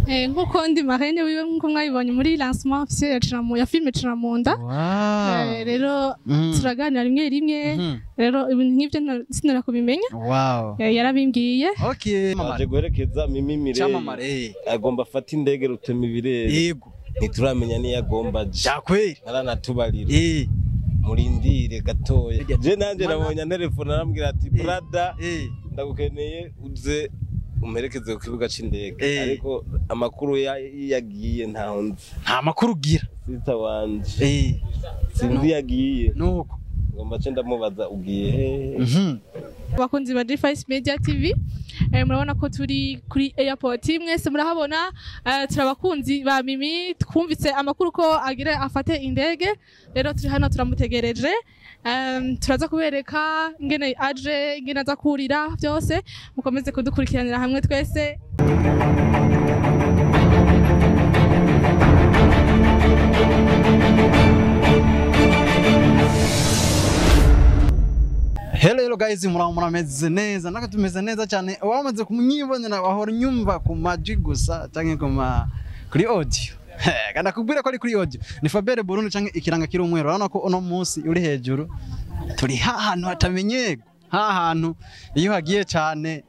Nkuko ndi marraine wiwe, nkuko mwabibonye muri lancement officiel ya Ciramu ya film Ciramunda. Rero turaganira rimwe rimwe. Rero ibintu nk'ivyo sinora kubimenya. Yarabimbwiye. Okay. Aje guherekeza Mimi Mireille. Cyamamare. Agomba afata indege rutema ibirere. Yego. Ntituramenya niyo agomba aje. Jakweri. Aranatubarira. Murindire gatoya. Je nanje nabonye telefone arambwira ati brother ndagukeneye uze umperekeze ku kibuga c'indege, ariko amakuru yagiye ntaho nzi. Nta makuru ugira. Sita wanje. Sinzi yagiye. Nuko ngomba ce ndamubaza ugiye he? Abakunzi ba G5 Media TV, murabona ko turi kuri airport, mwese murahabona. Turabakunzi ba Mimi, twumvise amakuru ko agira afate indege, rero turi hano turamutegereje. Turaza kubereka ingene aje, ingene aza kurira, byose mukomeze kudukurikiranira hamwe twese. Hello hello guys, murameze neza, naka tumeze neza cyane. Wamaze kumwibonera wahora nyumva ku majwi gusa canke kuri audio. Kana kubwira ko ari kuri audio. Ni Fabere Burundi canke ikiranga kiri umwero. Urabona ko uno munsi uri hejuru. Turi hahantu hatamenyerwa. Hahantu iyo hagiye cyane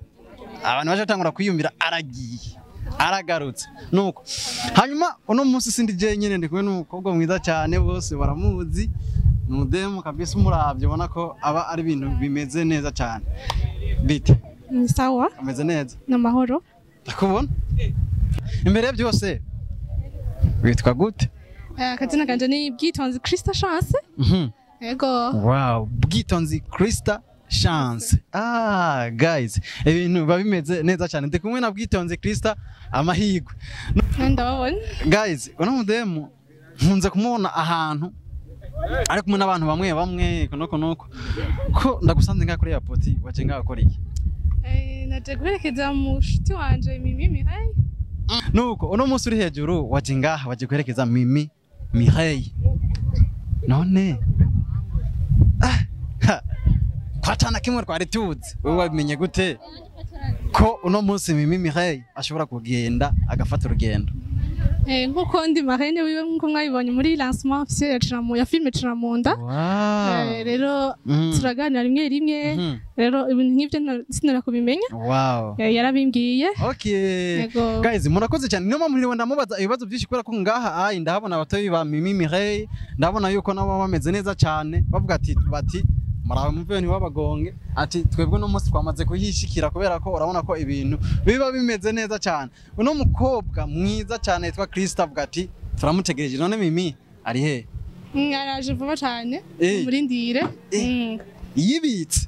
abantu bacatangura kwiyumvira aragiye. Aragarutse. Nuko hanyuma uno munsi sindi je nyene, ndi kumwe n'umukobwa mwiza cyane, bose baramuzi. Nudemu kabisa, umuravyo ubona ko aba ari ibintu bimeze neza cyane. Bite? Ni sawa? Ameze neza. Namahoro. Ndakubona. Imbere byose witwa gute? Akazina kanje ni Bwitonzi Krista Chance. Yego. Wow, Bwitonzi Krista Chance. Ah, guys, ibintu biba bimeze neza cyane. Ndi kumwe na Bwitonzi Krista amahirwe. Ndababona. Guys, uno mudemu nkunze kumubona ahantu ari kumwe n'abantu bamwe bamwe noko noko. Ko ndagusanze ngaha kuri airport, waje ngaha gukora iki? Naje guherekeza mushuti wanje Mimi Mireille. Nuko uno munsi uri hejuru waje ngaha waje guherekeza Mimi Mireille. None kwatana kimwe twari tuzi, wewe wabimenye gute ko uno munsi Mimi Mireille ashobora kugenda agafata urugendo? Nkuko ndi marraine wiwe, nkuko mwabibonye muri lancement officiel ya Ciramu ya film Ciramunda. Rero turaganira rimwe rimwe. Rero ibintu nk'ivyo sinora kubimenya. Yarabimbwiye. Okay. Guys, murakoze cyane. Niyo mpamvu niriwe ndamubaza ibibazo byinshi kubera ko ngaha ai ndahabona abatoyi ba Mimi Mireille, ndabona yuko nabo bameze neza cyane, bavuga ati bati murabe muvyo ni wabagonge, ati twebwe no munsi twamaze kuhishikira kubera ko urabona ko ibintu biba bimeze neza cyane. Uno mukobwa mwiza cyane yitwa Krista avuga ati turamutegereje. None Mimi ari he? Araje vuba cyane, murindire. Yibitse.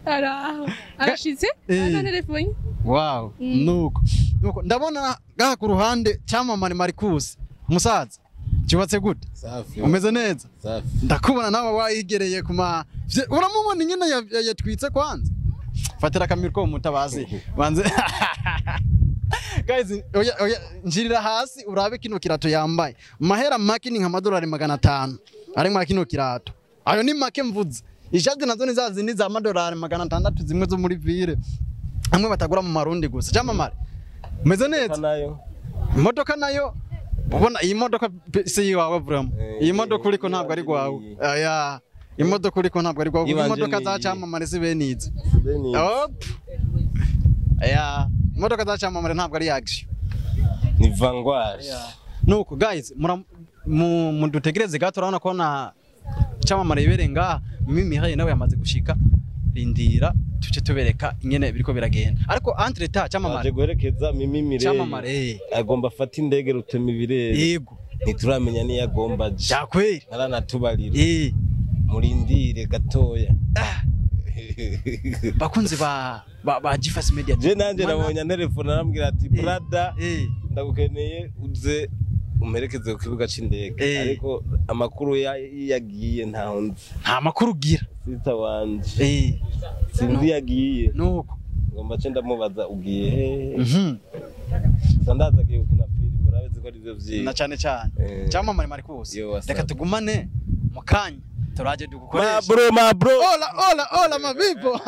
Araho arashitse ana telefone. Wow, nuko nuko ndabona gaha ku ruhande cyamamare Marcus umusaza. Cyubatse gute? Safi. Umeze neza? Safi. Ndakubona nawe wayigereye kuma uramubona nyine yatwitse kwanza. Fatira kamiro mutabazi. Banze. Guys, oya oya njirira hasi urabe kino kirato yambaye. Mahera make ni nka madolari 500. Ari mwa kino kirato. Ayo ni make mvuze. Ishati nazo ni za zindi za madolari 600 zimwe zo muri ville. Amwe batagura mu marundi gusa. Cyamamare. Umeze neza? Imodoka nayo. Ubona iyi modoka si iwawe vraiment. Iyi modoka uriko ntabwo ari gwawe. Aya, imodoka uriko ntabwo ari gwawe. Imodoka za cyamamare si benize. Hop. Aya, imodoka za cyamamare ntabwo ari action. Ni Vanguard. Nuko guys, mudutegereze gato, urabona ko na cyamamare iberenga Mimi Mireille nawe yamaze gushika. Rindira tuce tubereka ingene biriko biragenda. Ariko entre temps cyamamare aje guherekeza Mimi Mireille. Cyamamare agomba afata indege rutema ibirere. Yego. Ntituramenya niyo agomba aje. Jakweri. Aranatubarira. Murindire gatoya. Bakunzi ba G5 Media. Je nanje nabonye telefone arambwira ati brother ndagukeneye uze umperekeze ku kibuga c'indege, ariko amakuru yagiye ntaho nzi. Nta makuru ugira. Sita wanje. Sinzi yagiye. Nuko ngomba ce ndamubaza ugiye he? Sandaza agiye gukina film, murabizi ko ari byo vyiza. Na cyane cyane. Cyamamare Marcus. Reka tugumane mu kanya turaje dugukoresha. Ma bro, ma bro. Hola hola hola ma people.